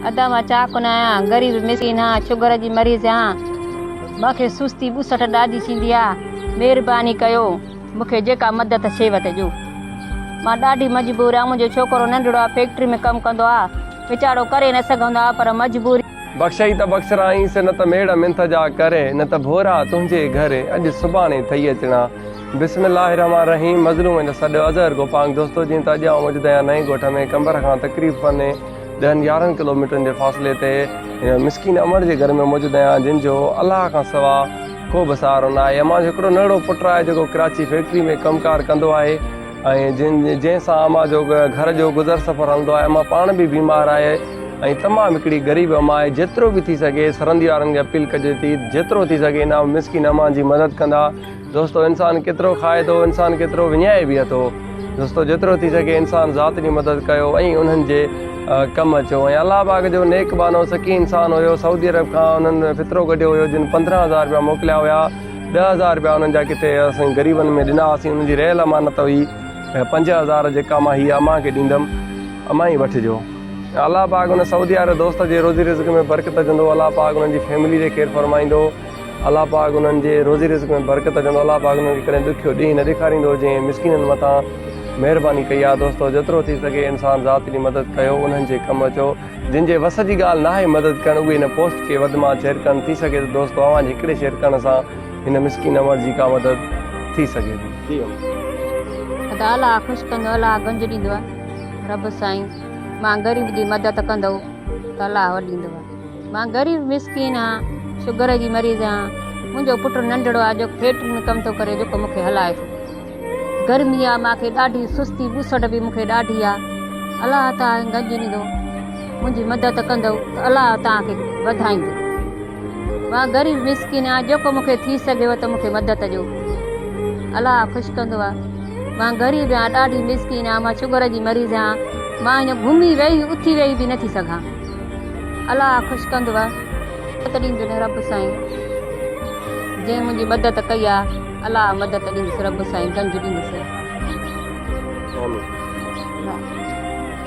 ادا مان چاڪ نه آهيان، غريب مسڪين آهيان، شگر جي مريض آهيان، مان کي سستي ٻوسٽ ڏاڍي ٿيندي آ، مهرباني ڪيو مون کي جيڪا مدد ٿئيو ته ڏيو. مان ڏاڍي مجبور آهيان، منهنجو ڇوڪرو ننڍڙو آ، فيڪٽري ۾ ڪم ڪندو آ، ويچارو ڪري نه سگهندو آ، پر مجبوري. بخشئي ته بخشرائينس، نه ته ميڙ منٿ جا ڪري، نه ته ڀورا تنهنجي گهر اڄ سڀاڻي ٿئي اچڻا. بسم الله الرحمٰن الرحيم مظلوم ۽ سڏ اظهر گوپانگ دوستو جيئن ته اڄ آئون موجود آهيان نئين ڳوٺ ۾ قمبر کان تقريبن ڏهن يارهن ڪلو ميٽرن جي فاصلي تي هن مسڪين امڙ جي گهر ۾ موجود آهيان جن جو الله کان سوا ڪو به سهارو نه آهي امان جو هڪڙو ننڍڙو پٽ آهي جيڪو ڪراچي فيڪٽري ۾ ڪم ڪار ڪندو آهي ۽ جن جنهن سان امان جو گهر جو گذر سفر هلندو آهي امان پاڻ به بيمار آهي ۽ تمام هڪڙي غريب امان آهي جيترو به ٿي سگهي سرندي وارن کي اپيل ڪجي ٿي جيترو ٿي سگهي هن مسڪين امان جي مدد ڪندا دوستو انسان ڪيترو کائي ٿو انسان ڪيترو وڃائي به اٿو دوستو جيترو ٿي سگهي انسان ذات جي مدد ڪيو ۽ انهن جي ڪم اچو ۽ الله پاڪ جو نيڪ ٻانهو سخي انسان هيو سعودي عرب کان انهن فطرو ڪڍيو هيو جن 15000 روپيا موڪليا هيا 10000 روپيا انهن جا ڪٿي اسين غريبن ۾ ڏنا هئاسين انهن جي رهيل امانت هئي 5000 جيڪا مان هي امان کي ڏيندم امان ئي وٺجو الله پاڪ ان سعودي واري دوست جي روزي رزق ۾ برڪت وجهندو الله پاڪ انهن جي فيملي تي خير فرمائيندو الله پاڪ انهن جي روزي رزق ۾ برڪت وجهندو الله پاڪ انهن کي ڪڏهن ڏکيو ڏينهن نه ڏيکاريندو جنهن مسڪينن مٿان مهرباني ڪئي آهي دوستو جيترو ٿي سگهي انسان ذات جي مدد ڪيو انهن جي ڪم اچو جن جي وس جي ڳالهه ناهي مدد ڪرڻ اهي هن پوسٽ کي وڌ مان شيئر ڪن ٿي سگهي ته دوستو اوهان جي هڪڙي شيئر ڪرڻ سان هن مسڪين امڙ جي ڪا مدد ٿي سگهي ٿي. ادا الله خوش ڪندو الله گنج ڏيندو رب سائين مان غريب جي مدد ڪندو ته الله وڏيندو. مان غريب مسڪين آهيان، شگر جي مريض آهيان، منهنجو پٽ ننڍڙو آهي جيڪو فيڪٽري ۾ ڪم ٿو ڪري جيڪو مون کي هلائي ٿو. گرمي آهي مان کي ڏاڍي سستي ٻوسٽ به مون کي ڏاڍي آهي. الله توهان کي گنج ڏيندو منهنجي مدد ڪندؤ ته الله توهان کي وڌائيندو. مان غريب مسڪين آهيان جيڪو مون کي ٿي سگهيو ته مون کي مدد ڏيو. الله خوش ڪندو. مان غريب آهيان ڏاڍي مسڪين آهيان مان شگر جي مريض آهيان مان هيئن گهمي ويهي اٿي ويهي به نٿي سگهان. الله خوش ڪندو مدد ڏيندو رب سائين جنهن منهنجي مدد ڪئي آ الله مدد ڏيندس رب سائين گنج ڏيندس. آمين.